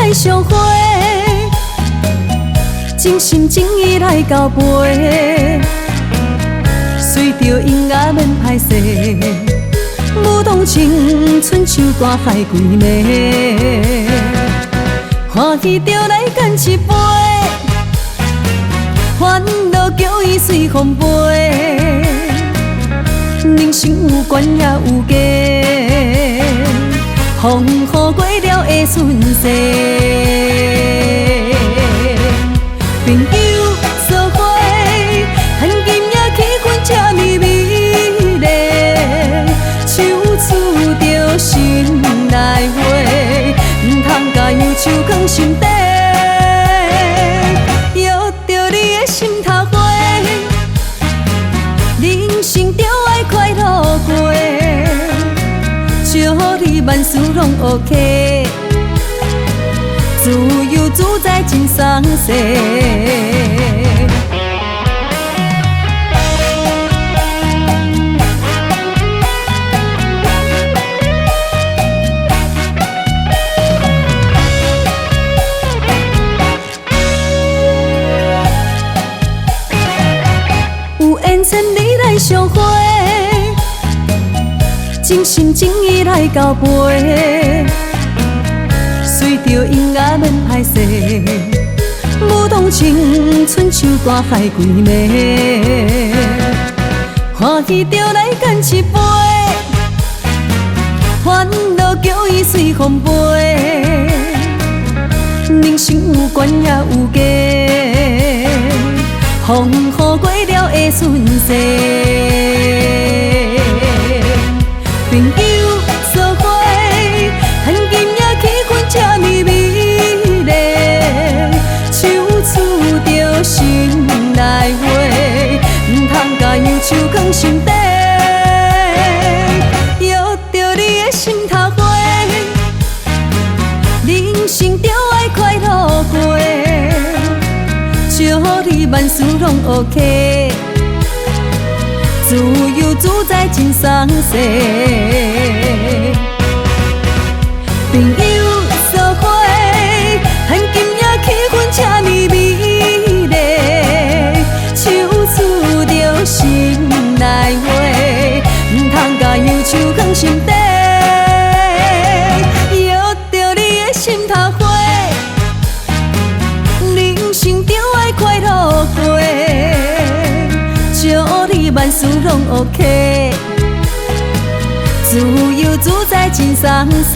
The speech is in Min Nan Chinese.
來相會，真心真意來交陪，隨著音樂免歹勢，舞動青春像大海規暝，歡喜著來乾一杯，煩惱叫伊隨風飛，人生有懸也有低，風雨過了會順勢。朋友做伙，趁今夜氣氛這呢美麗，手拄著心內話，毋通共憂愁囥心底，約著你的心頭花，人生著愛快樂過，祝你萬事攏 OK，自由自在真鬆勢。有緣千里來相會，真心真意來交陪，隨著音樂免歹勢，舞動青春像大海規暝，歡喜著來乾一杯，煩惱叫伊隨風飛，人生有懸也有低，風雨過了會順勢。朋友做伙，趁今夜氣氛這呢美麗，手拄著心內話，毋通共憂愁囥心底，約著你的心頭花，人生著愛快樂過，祝你萬事攏 OK，自由自在真鬆勢。朋友做伙，趁今夜氣氛這呢美麗，手拄著心內話，毋通共憂愁囥心底，約著你的心頭花，人生著愛快樂過，祝你萬事攏 OK，自由自在真鬆勢。